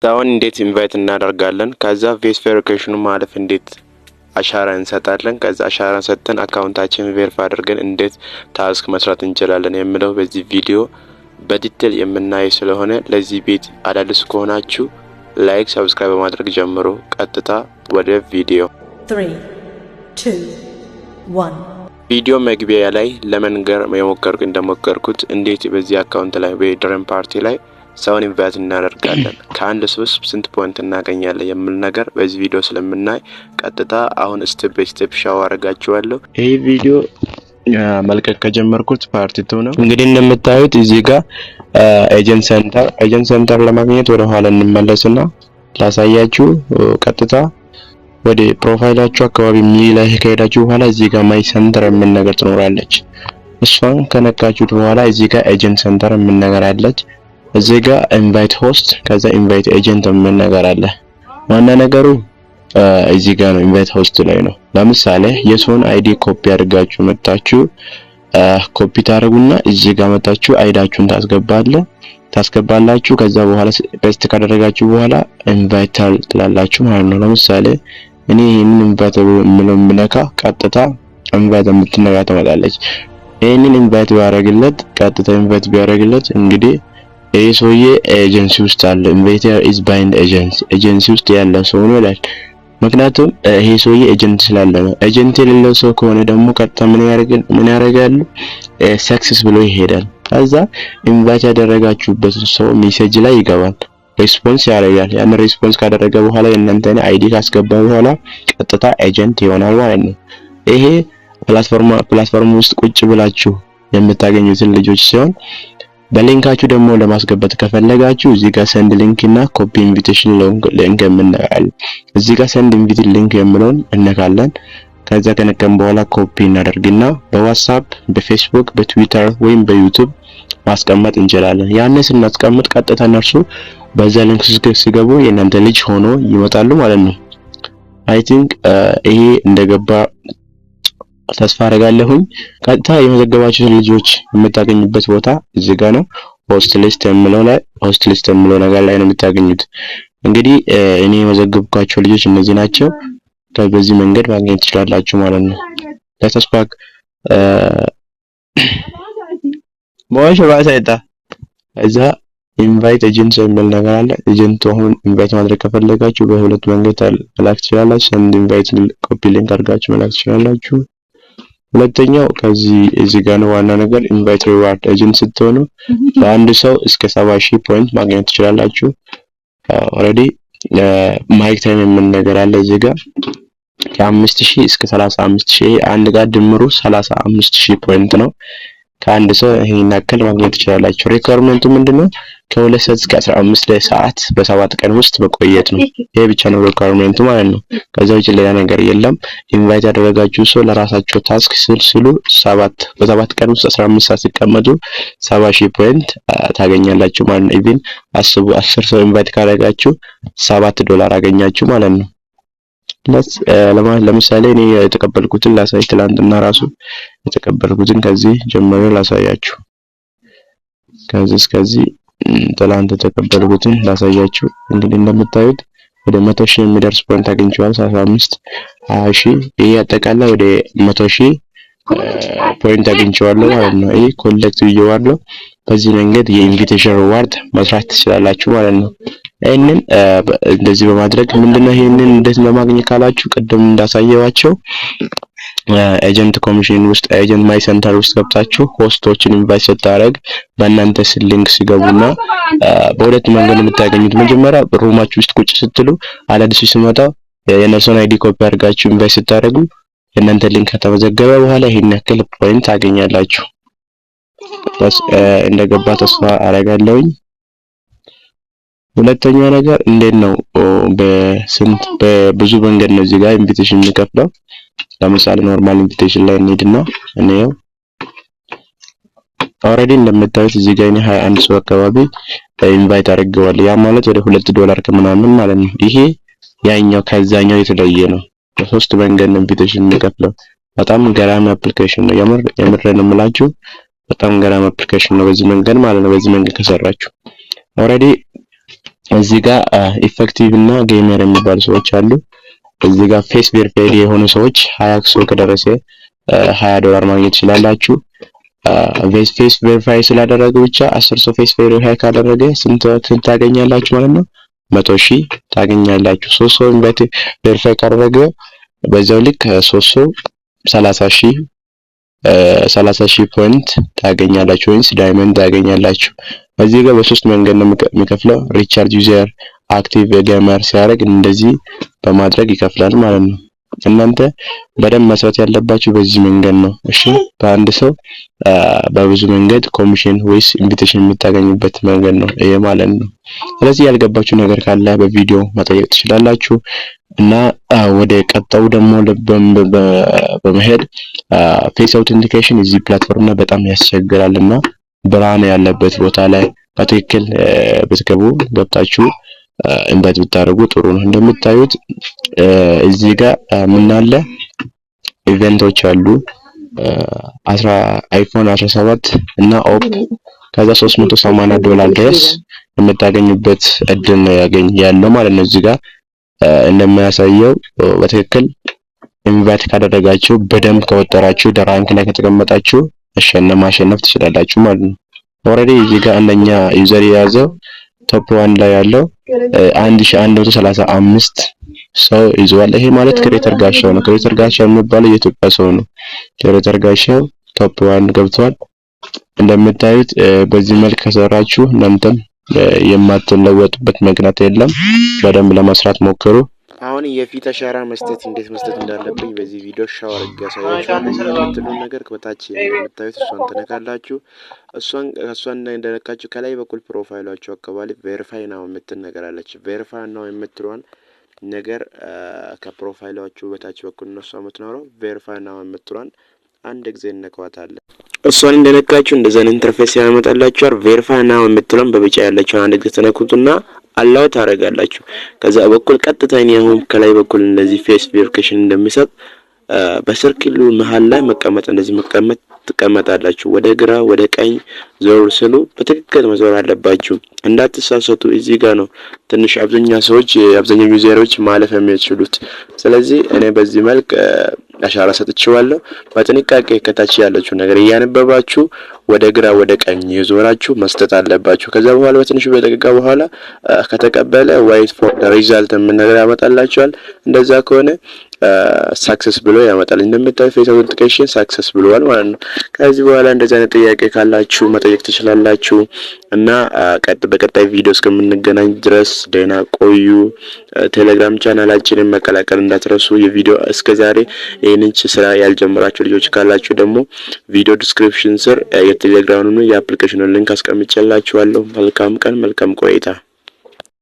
ሰውን እንዴት invite እናደርጋለን? ከዛ face verification ኑ ማለፍ እንዴት አሻራ እንሰጣለን? ከዛ አሻራ ሰጥተን account ኣችንን verify አድርገን እንዴት task መስራት እንችላለን የሚለው በዚህ ቪዲዮ በ detail የምናይ ስለሆነ ለዚህ ቤት አዳዲስ ከሆናችሁ like፣ subscribe በማድረግ ጀምሮ ቀጥታ ወደ ቪዲዮ። 3, 2, 1. ቪዲዮ መግቢያ ላይ ለመንገር የሞከርኩ እንደሞከርኩት እንዴት በዚህ account ላይ በ Dream Party ላይ ሰውን invite እናደርጋለን፣ ከአንድ ሰው ስንት point እናገኛለን የሚል ነገር በዚህ ቪዲዮ ስለምናይ ቀጥታ አሁን step by step show አደርጋችኋለሁ። ይህ ቪዲዮ መልቀቅ ከጀመርኩት part 2 ነው። እንግዲህ እንደምታዩት እዚህ ጋር agent center፣ agent center ለማግኘት ወደ ኋላ እንመለስና ላሳያችሁ። ቀጥታ ወደ profile ኣችሁ አካባቢ me ላይ ከሄዳችሁ በኋላ እዚህ ጋር my center የሚል ነገር ትኖራለች። እሷን ከነካችሁት በኋላ እዚህ ጋር agent center የሚል ነገር አለች። እዚህ ጋር invite host ከዛ invite agent የሚል ነገር አለ። ዋና ነገሩ እዚህ ጋር ነው፣ invite host ላይ ነው። ለምሳሌ የሰውን ID copy አድርጋችሁ መጣችሁ ኮፒ ታደርጉና እዚህ ጋር መጣችሁ ID ኣችሁን ታስገባላችሁ። ከዛ በኋላ paste ካደረጋችሁ በኋላ invite ትላላችሁ ማለት ነው። ለምሳሌ እኔ ይሄንን invite የምለውን ብነካ ቀጥታ invite የምትነካ ትመጣለች። ይሄንን invite ቢያደርግለት፣ ቀጥታ invite ቢያደርግለት እንግዲህ ይህ ሰውዬ ኤጀንሲ ውስጥ አለ። Inviter is bind agency፣ agency ውስጥ ያለ ሰው ነው ይላል። ምክንያቱም ይሄ ሰውዬ agent ስላለ ነው። Agent የሌለው ሰው ከሆነ ደግሞ ቀጥታ ምን ያደርጋሉ? Success ብሎ ይሄዳል። ከዛ invite ያደረጋችሁበት ሰው message ላይ ይገባል፣ response ያደርጋል። ያን response ካደረገ በኋላ የእናንተን ID ካስገባ በኋላ ቀጥታ agent ይሆናል ማለት ነው። ይሄ platform ውስጥ ቁጭ ብላችሁ የምታገኙትን ልጆች ሲሆን በ link ኣችሁ ደግሞ ለማስገባት ከፈለጋችሁ እዚህ ጋር send link እና copy invitation link የምናያለን። እዚህ ጋር send invitation link የምለውን እነካለን። ከዛ ከነካን በኋላ ኮፒ እናደርግና በ WhatsApp፣ በ Facebook፣ በ Twitter ወይም በ YouTube ማስቀመጥ እንችላለን። ያንን ስናስቀምጥ ቀጥታ እነርሱ በዛ link ሲገቡ የእናንተ ልጅ ሆኖ ይመጣሉ ማለት ነው። I think ይሄ እንደገባ ተስፋ አደርጋለሁኝ። ቀጥታ የመዘገባችሁትን ልጆች የምታገኙበት ቦታ እዚህ ጋር ነው። Host list የምለው ላይ፣ host list የምለው ነገር ላይ ነው የምታገኙት። እንግዲህ እኔ የመዘገብኳቸው ልጆች እነዚህ ናቸው። በዚህ መንገድ ማግኘት ትችላላችሁ ማለት ነው። ለተስፋ ሞሽ ባሳይታ እዛ invite agent የሚል ነገር አለ። Agent አሁን invite ማድረግ ከፈለጋችሁ በሁለት መንገድ መላክ ትችላላችሁ። Send invite copy link አድርጋችሁ መላክ ትችላላችሁ። ሁለተኛው ከዚህ እዚህ ጋር ነው ዋና ነገር፣ invite reward። Agent ስትሆኑ በአንድ ሰው እስከ 70,000 point ማግኘት ትችላላችሁ። Already mic time የሚል ነገር አለ እዚህ ጋር፣ ከ5,000 እስከ 35,000፣ አንድ ጋር ድምሩ 35,000 point ነው። ከአንድ ሰው ይሄን ያክል ማግኘት ትችላላችሁ። Requirement ኡ ምንድነው? ከ2 ሰዓት እስከ 15 ሰዓት በ7 ቀን ውስጥ መቆየት ነው። ይሄ ብቻ ነው requirement ኡ ማለት ነው። ከዛ ውጭ ሌላ ነገር የለም። Invite ያደረጋችሁ ሰው ለራሳቸው task ስል ሲሉ በ7 ቀን ውስጥ 15 ሰዓት ሲቀመጡ 70,000 point ታገኛላችሁ ማለት ነው። Even አስቡ፣ 10 ሰው invite ካደረጋችሁ 7 ዶላር አገኛችሁ ማለት ነው። ለምሳሌ እኔ የተቀበልኩትን ላሳይ። ትላንትና ራሱ የተቀበልኩትን ከዚህ ጀምሮ ላሳያችሁ። ከዚህ እስከዚህ ትላንት የተቀበልኩትን ላሳያችሁ። እንግዲህ እንደምታዩት ወደ 100,000 የሚደርስ point አግኝቼዋለሁ። 35 20,000፣ ይሄ አጠቃላይ ወደ 100,000 point አግኝቼዋለሁ ማለት ነው። ይሄ collect ብዬዋለሁ። በዚህ መንገድ የ invitation reward መስራት ትችላላችሁ ማለት ነው። ይህንን እንደዚህ በማድረግ ምንድነው፣ ይህንን እንዴት ለማግኘት ካላችሁ ቅድም እንዳሳየዋቸው agent commission ውስጥ agent my center ውስጥ ገብታችሁ host ኦችን invite ስታደርግ በእናንተ link ሲገቡና በሁለት መንገድ የምታገኙት፣ መጀመሪያ room ኣችሁ ውስጥ ቁጭ ስትሉ አዳዲስ ሲመጣ የእነሱን ID copy አድርጋችሁ invite ስታደርጉ የእናንተ link ከተመዘገበ በኋላ ይሄን ያክል point ታገኛላችሁ። እንደገባ ተስፋ አደርጋለሁኝ። ሁለተኛ ነገር እንዴት ነው፣ በስንት በብዙ መንገድ ነው እዚህ ጋር invitation የሚከፍለው? ለምሳሌ normal invitation ላይ እንሂድና እንየው። Already እንደምታዩት እዚህ ጋር እኔ 21 ሰው አካባቢ invite አድርገዋል። ያ ማለት ወደ 2 ዶላር ከምናምን ማለት ነው። ይሄ ያኛው ከዛኛው የተለየ ነው። በሶስት መንገድ ነው invitation የሚከፍለው። በጣም ገራሚ application ነው። የምር የምር ነው የምላችሁ። በጣም ገራሚ application ነው በዚህ መንገድ ማለት ነው። በዚህ መንገድ ከሰራችሁ already እዚህ ጋር effective እና gamer የሚባሉ ሰዎች አሉ። እዚህ ጋር face verified የሆኑ ሰዎች 20 ሰው ከደረሰ $20 ማግኘት ትችላላችሁ። Face verify ስላደረገ ብቻ 10 ሰው face verify ካደረገ ስንት ታገኛላችሁ ማለት ነው? 100,000 ታገኛላችሁ። ሶስት ሰው invite verify ካደረገ በዛው ልክ ሶስት ሰው 30,000 point ታገኛላችሁ ወይስ diamond ታገኛላችሁ። እዚህ ጋር በሶስት መንገድ ነው የሚከፍለው። Recharge user፣ active gamer ሲያደርግ እንደዚህ በማድረግ ይከፍላል ማለት ነው። እናንተ በደንብ መስራት ያለባችሁ በዚህ መንገድ ነው። እሺ፣ በአንድ ሰው በብዙ መንገድ ኮሚሽን ወይስ invitation የምታገኙበት መንገድ ነው ይሄ ማለት ነው። ስለዚህ ያልገባችሁ ነገር ካለ በቪዲዮ መጠየቅ ትችላላችሁ። እና ወደ ቀጣዩ ደግሞ በመሄድ face authentication እዚህ platform ላይ በጣም ያስቸግራል እና ብርሃን ያለበት ቦታ ላይ በትክክል ብትገቡ፣ ገብታችሁ invite ብታደርጉ ጥሩ ነው። እንደምታዩት እዚህ ጋር ምን አለ? Event ኦች አሉ። iPhone 17 እና ኦፕ ከዛ $380 ድረስ የምታገኙበት እድል ነው ያገኝ ያለው ማለት ነው። እዚህ ጋር እንደሚያሳየው በትክክል invite ካደረጋችሁ፣ በደንብ ከወጠራችሁ፣ rank ላይ ከተቀመጣችሁ ማሸነፍ ትችላላችሁ ማለት ነው። Already እዚህ ጋር አንደኛ user የያዘው top one ላይ ያለው 1135 ሰው ይዟል። ይሄ ማለት Creator ጋሻው ነው። Creator ጋሻው የሚባለው የኢትዮጵያ ሰው ነው። Creator ጋሻው top one ገብቷል። እንደምታዩት በዚህ መልክ ከሰራችሁ እናንተም የማትለወጡበት ምክንያት የለም። በደንብ ለመስራት ሞክሩ። አሁን የፊት አሻራ መስጠት እንዴት መስጠት እንዳለብኝ በዚህ ቪዲዮ show አድርጌ ያሳያችኋለሁ። የምትሉን ነገር በታች እንደምታዩት እሷን ትነካላችሁ። እሷን ከእሷን እንደነካችሁ ከላይ በኩል profile ኣችሁ አካባቢ verify now የምትል ነገር አለች። Verify now የምትለዋን ነገር ከ profile ኣችሁ በታች በኩል እነሷ የምትኖረው verify now የምትሏን አንድ ጊዜ እንነካዋታለን። እሷን እንደነካችሁ እንደዛን interface ያመጣላችኋል። Verify now የምትለውን በቢጫ ያለችውን አንድ ጊዜ ተነኩትና allow ታደርጋላችሁ። ከዛ በኩል ቀጥታ እኔ አሁን ከላይ በኩል እንደዚህ face verification እንደሚሰጥ በ circle ኡ መሀል ላይ መቀመጥ፣ እንደዚህ መቀመጥ ትቀመጣላችሁ። ወደ ግራ ወደ ቀኝ ዞር ስሉ በትክክል መዞር አለባችሁ፣ እንዳትሳሳቱ። እዚህ ጋር ነው ትንሽ አብዛኛው ሰዎች፣ አብዛኛው user ኦች ማለፍ የሚችሉት። ስለዚህ እኔ በዚህ መልክ አሻራ ሰጥቼዋለሁ። በጥንቃቄ ከታች ያለችው ነገር እያነበባችሁ ወደ ግራ ወደ ቀኝ የዞራችሁ መስጠት አለባችሁ። ከዛ በኋላ በትንሹ በደቂቃ በኋላ ከተቀበለ wait for result የምን ነገር ያመጣላችኋል። እንደዛ ከሆነ success ብሎ ያመጣል። እንደምታዩ face authentication success ብለዋል ማለት ነው። ከዚህ በኋላ እንደዚህ አይነት ጥያቄ ካላችሁ መጠየቅ ትችላላችሁ እና በቀጣይ ቪዲዮ እስከምንገናኝ ድረስ ደህና ቆዩ። ቴሌግራም ቻናላችንን መቀላቀል እንዳትረሱ። የቪዲዮ እስከዛሬ ይህንን ስራ ያልጀመራችሁ ልጆች ካላችሁ ደግሞ ቪዲዮ description ስር የቴሌግራሙን የ application ኑን link አስቀምጬላችኋለሁ። መልካም ቀን፣ መልካም ቆይታ።